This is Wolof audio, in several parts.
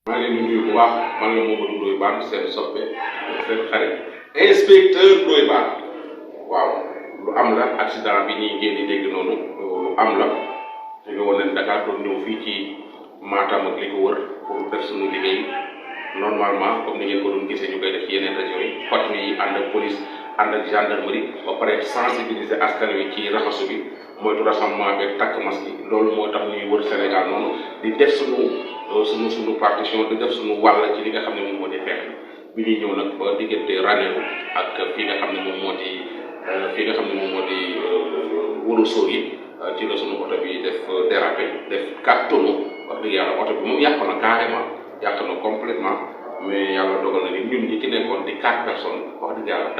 maa ngi leen di nuyu bu baax man la Mamadou Ndoye Bane seen soppe seen xarit inspecteur Ndoye Bane waaw lu am la accident bi ñuy ngeen di dégg noonu lu am la ñu ngi woon ne Dakar doon ñëw fii ci Matam ak li ko wër pour def suñu liggéey normalement comme ni ngeen ko doon gisee ñu koy def ci yeneen régions yi patrouille yi ànd ak police ànd ak gendarmerie ba pare sensibiliser askan wi ci raxasu bi moytu rassemblement bi takk masque yi loolu moo tax ñuy wër Sénégal noonu di def suñu partition di def suñu wàll ci li nga xam ne moom moo di xeex bi ñuy ñëw nag ba diggante Ranérou ak fii nga xam ne moom moo di Wuro Sogi ci la suñu oto bi def dérapé def 4 tonneaux wax dëgg yàlla oto bi moom yàqu na carrément yàq na complètement mais yàlla dogal na ni ñun ñi ci nekkoon di 4 personnes wax dëgg yàlla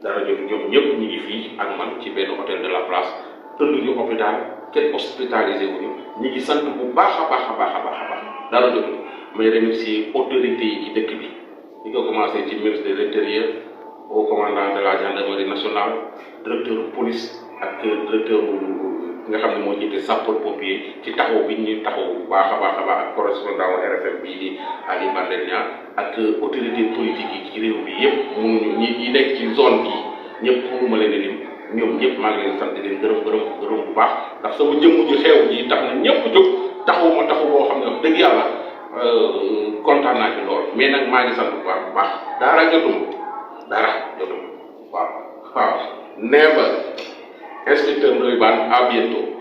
dara jotu ñoom ñëpp ñu ngi fii ak man ci benn hôtel de la place tënduñu hôpital kenn hospitalisé wuñu ñu ngi sant bu baax a baax dara jotu may remercier autorités yi ci dëkk bi di ko commencé ci ministre de l'intérieur au commandant de la gendarmerie nationale directeur police ak directeur nga xam ne moo jiite sapeur pompier ci taxaw bi ñu taxaw bu baax a baax ak correspondant RFM bii di Ali Bandel Niang ak autorité politique yi ci réew bi yëpp mënuñu ñi nekk ci zone bi ñëpp mënuma leen lim ñoom ñëpp maa ngi leen sant di leen gërëm bu baax ndax sama jëmm ji xew ji tax na ñëpp jóg taxaw boo xam ne wax dëgg yàlla kontaan naa ci lool mais nag maa ngi sant bu baax dara jotuma waaw never inspecteur Ndoye Bane à bientôt.